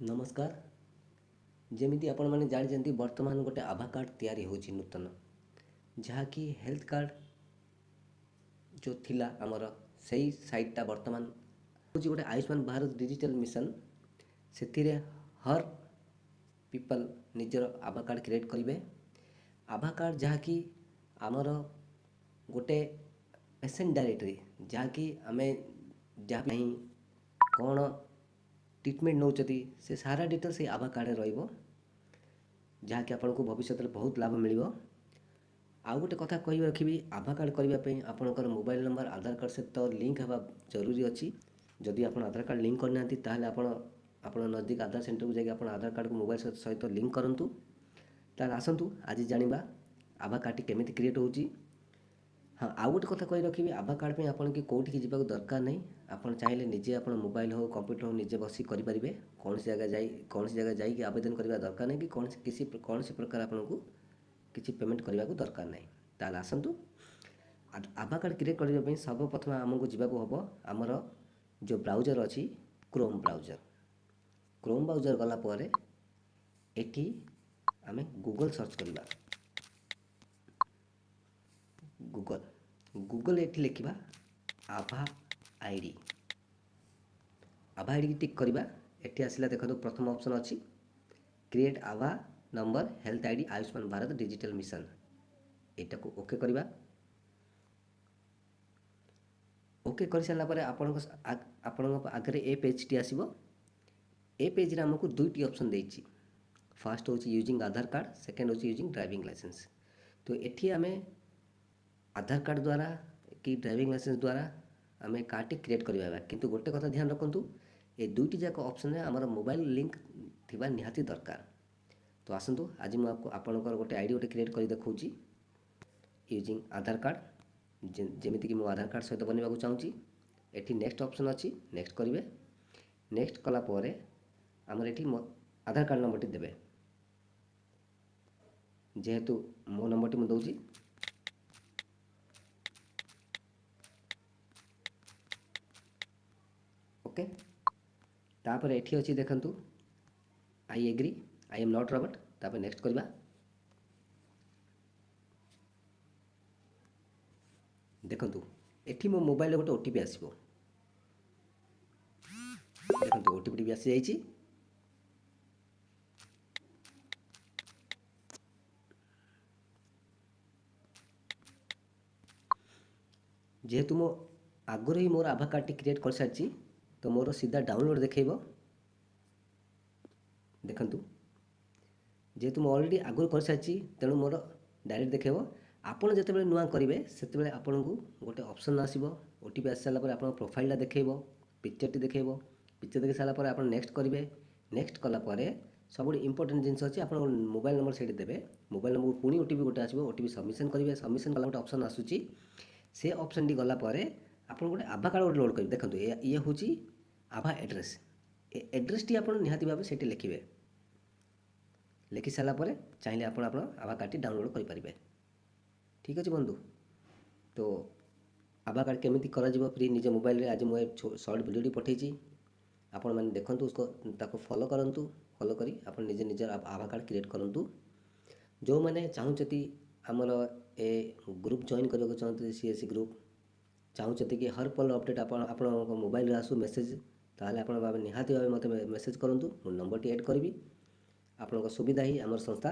ନମସ୍କାର। ଯେମିତି ଆପଣମାନେ ଜାଣିଛନ୍ତି, ବର୍ତ୍ତମାନ ଗୋଟେ ଆଭା କାର୍ଡ଼ ତିଆରି ହେଉଛି ନୂତନ, ଯାହାକି ହେଲ୍ଥ କାର୍ଡ଼ ଯେଉଁ ଥିଲା ଆମର, ସେଇ ସାଇଟ୍ଟା ବର୍ତ୍ତମାନ ହେଉଛି ଗୋଟେ ଆୟୁଷ୍ମାନ ଭାରତ ଡିଜିଟାଲ ମିଶନ। ସେଥିରେ ହର୍ ପିପଲ୍ ନିଜର ଆଭା କାର୍ଡ଼ କ୍ରିଏଟ୍ କରିବେ। ଆଭା କାର୍ଡ଼ ଯାହାକି ଆମର ଗୋଟେ ପେସେଣ୍ଟ ଡାଇରେକ୍ଟରୀ, ଯାହାକି ଆମେ ଯାହା ପାଇଁ କ'ଣ ଟ୍ରିଟମେଣ୍ଟ ନେଉଛନ୍ତି, ସେ ସାରା ଡିଟେଲ୍ସ ସେଇ ଆଭା କାର୍ଡ଼ରେ ରହିବ, ଯାହାକି ଆପଣଙ୍କୁ ଭବିଷ୍ୟତରେ ବହୁତ ଲାଭ ମିଳିବ। ଆଉ ଗୋଟେ କଥା କହି ରଖିବି, ଆଭା କାର୍ଡ଼ କରିବା ପାଇଁ ଆପଣଙ୍କର ମୋବାଇଲ ନମ୍ବର ଆଧାର କାର୍ଡ଼ ସହିତ ଲିଙ୍କ ହେବା ଜରୁରୀ ଅଛି। ଯଦି ଆପଣ ଆଧାର କାର୍ଡ଼ ଲିଙ୍କ କରିନାହାନ୍ତି, ତାହେଲେ ଆପଣ ଆପଣ ନଜଦିକ ଆଧାର ସେଣ୍ଟରକୁ ଯାଇକି ଆପଣ ଆଧାର କାର୍ଡ଼କୁ ମୋବାଇଲ ସହିତ ଲିଙ୍କ କରନ୍ତୁ। ତାହେଲେ ଆସନ୍ତୁ, ଆଜି ଜାଣିବା ଆଭା କାର୍ଡ଼ଟି କେମିତି କ୍ରିଏଟ୍ ହେଉଛି। ହଁ, ଆଉ ଗୋଟେ କଥା କହି ରଖିବି, ଆଭା କାର୍ଡ଼ ପାଇଁ ଆପଣ କି କେଉଁଠିକି ଯିବାକୁ ଦରକାର ନାହିଁ। ଆପଣ ଚାହିଁଲେ ନିଜେ ଆପଣ ମୋବାଇଲ ହେଉ, କମ୍ପ୍ୟୁଟର ହେଉ, ନିଜେ ବସି କରିପାରିବେ। କୌଣସି ଜାଗା ଯାଇକି ଆବେଦନ କରିବା ଦରକାର ନାହିଁ କି କୌଣସି ପ୍ରକାର ଆପଣଙ୍କୁ କିଛି ପେମେଣ୍ଟ କରିବାକୁ ଦରକାର ନାହିଁ। ତାହେଲେ ଆସନ୍ତୁ, ଆଭା କାର୍ଡ଼ କ୍ରିଏଟ୍ କରିବା ପାଇଁ ସର୍ବପ୍ରଥମେ ଆମକୁ ଯିବାକୁ ହେବ ଆମର ଯେଉଁ ବ୍ରାଉଜର ଅଛି, କ୍ରୋମ୍ ବ୍ରାଉଜର। କ୍ରୋମ୍ ବ୍ରାଉଜର ଗଲା ପରେ ଏଠି ଆମେ ଗୁଗଲ ସର୍ଚ୍ଚ କରିବା। ଗୁଗଲ ଏଠି ଲେଖିବା ଆଭା ଆଇଡ଼ି। ଆଭା ଆଇଡ଼ିକି ଟିକ୍ କରିବା। ଏଠି ଆସିଲା ଦେଖନ୍ତୁ, ପ୍ରଥମ ଅପସନ୍ ଅଛି create ABHA number health ID Ayushman Bharat digital mission. ଏଇଟାକୁ ଓକେ କରିବା। ଓକେ କରିସାରିଲା ପରେ ଆପଣଙ୍କ ଆଗରେ ଏ ପେଜ୍ଟି ଆସିବ। ଏ ପେଜ୍ରେ ଆମକୁ ଦୁଇଟି ଅପସନ୍ ଦେଇଛି। ଫାର୍ଷ୍ଟ ହେଉଛି ୟୁଜିଂ ଆଧାର କାର୍ଡ଼, ସେକେଣ୍ଡ ହେଉଛି ୟୁଜିଂ ଡ୍ରାଇଭିଂ ଲାଇସେନ୍ସ। ତ ଏଠି ଆମେ ଆଧାର କାର୍ଡ଼ ଦ୍ୱାରା କି ଡ୍ରାଇଭିଂ ଲାଇସେନ୍ସ ଦ୍ୱାରା ଆମେ କାର୍ଡ଼ଟି କ୍ରିଏଟ୍ କରିପାରିବା। କିନ୍ତୁ ଗୋଟେ କଥା ଧ୍ୟାନ ରଖନ୍ତୁ, ଏ ଦୁଇଟି ଯାକ ଅପସନ୍ରେ ଆମର ମୋବାଇଲ ଲିଙ୍କ ଥିବା ନିହାତି ଦରକାର। ତ ଆସନ୍ତୁ, ଆଜି ମୁଁ ଆପଣଙ୍କର ଗୋଟେ ଆଇଡ଼ି ଗୋଟେ କ୍ରିଏଟ୍ କରି ଦେଖାଉଛି ୟୁଜିଂ ଆଧାର କାର୍ଡ଼। ଯେମିତିକି ମୁଁ ଆଧାର କାର୍ଡ଼ ସହିତ ବନେଇବାକୁ ଚାହୁଁଛି, ଏଠି ନେକ୍ସଟ ଅପସନ୍ ଅଛି, ନେକ୍ସଟ କରିବେ। ନେକ୍ସଟ କଲା ପରେ ଆମର ଏଠି ମୋ ଆଧାର କାର୍ଡ଼ ନମ୍ବରଟି ଦେବେ। ଯେହେତୁ ମୋ ନମ୍ବରଟି ମୁଁ ଦେଉଛି। ଓକେ, ତାପରେ ଏଠି ଅଛି ଦେଖନ୍ତୁ, I agree, I am not robot। ତାପରେ ନେକ୍ସଟ କରିବା। ଦେଖନ୍ତୁ, ଏଠି ମୋ ମୋବାଇଲରେ ଗୋଟେ OTP ଆସିବ। ଦେଖନ୍ତୁ, OTPଟି ବି ଆସିଯାଇଛି। ଯେହେତୁ ମୁଁ ଆଗରୁ ହିଁ ମୋର ଆଭା କାର୍ଡ଼ଟି କ୍ରିଏଟ୍ କରିସାରିଛି, ତ ମୋର ସିଧା ଡାଉନଲୋଡ଼୍ ଦେଖେଇବ। ଦେଖନ୍ତୁ, ଯେହେତୁ ମୁଁ ଅଲରେଡ଼ି ଆଗରୁ କରିସାରିଛି, ତେଣୁ ମୋର ଡାଇରେକ୍ଟ ଦେଖେଇବ। ଆପଣ ଯେତେବେଳେ ନୂଆ କରିବେ, ସେତେବେଳେ ଆପଣଙ୍କୁ ଗୋଟେ ଅପସନ୍ ଆସିବ। OTP ଆସି ସାରିଲା ପରେ ଆପଣଙ୍କ ପ୍ରୋଫାଇଲଟା ଦେଖେଇବ, ପିକ୍ଚରଟି ଦେଖେଇବ। ପିକ୍ଚର ଦେଖି ସାରିଲା ପରେ ଆପଣ ନେକ୍ସଟ କରିବେ। ନେକ୍ସଟ କଲା ପରେ ସବୁଠୁ ଇମ୍ପୋର୍ଟାଣ୍ଟ ଜିନିଷ ଅଛି, ଆପଣଙ୍କ ମୋବାଇଲ ନମ୍ବର ସେଇଠି ଦେବେ। ମୋବାଇଲ ନମ୍ବରକୁ ପୁଣି OTP ଗୋଟେ ଆସିବ। OTP submission କରିବେ। ସବମିସନ୍ କଲା ଗୋଟେ ଅପସନ୍ ଆସୁଛି। ସେ ଅପସନ୍ଟି ଗଲା ପରେ ଆପଣ ଗୋଟେ ଆଭା କାର୍ଡ଼ ଗୋଟେ ଲୋଡ଼୍ କରିବେ। ଦେଖନ୍ତୁ, ଇଏ ହେଉଛି ଆଭା ଆଡ୍ରେସ୍। ଏ ଆଡ୍ରେସ୍ଟି ଆପଣ ନିହାତି ଭାବେ ସେଇଠି ଲେଖିବେ। ଲେଖି ସାରିଲା ପରେ ଚାହିଁଲେ ଆପଣ ଆପଣ ଆଭା କାର୍ଡ଼ଟି ଡାଉନଲୋଡ଼୍ କରିପାରିବେ। ଠିକ୍ ଅଛି ବନ୍ଧୁ, ତ ଆଭା କାର୍ଡ଼ କେମିତି କରାଯିବ ଫ୍ରି ନିଜ ମୋବାଇଲରେ, ଆଜି ମୁଁ ଏ ସର୍ଟ ଭିଡ଼ିଓଟି ପଠାଇଛି। ଆପଣମାନେ ଦେଖନ୍ତୁ, ତାକୁ ଫଲୋ କରନ୍ତୁ। ଫଲୋ କରି ଆପଣ ନିଜେ ନିଜର ଆଭା କାର୍ଡ଼ କ୍ରିଏଟ୍ କରନ୍ତୁ। ଯେଉଁମାନେ ଚାହୁଁଛନ୍ତି ଆମର ଏ ଗ୍ରୁପ୍ ଜଏନ୍ କରିବାକୁ ଚାହୁଁଛନ୍ତି, CSC group ଚାହୁଁଛନ୍ତି କି ହର ପଲ ଅପଡ଼େଟ୍ ଆପଣ ଆପଣଙ୍କ ମୋବାଇଲରେ ଆସୁ ମେସେଜ୍, ତାହେଲେ ଆପଣ ଭାବେ ନିହାତି ଭାବେ ମୋତେ ମେସେଜ୍ କରନ୍ତୁ। ମୁଁ ନମ୍ବରଟି ଆଡ଼୍ କରିବି। ଆପଣଙ୍କ ସୁବିଧା ହିଁ ଆମର ସଂସ୍ଥା।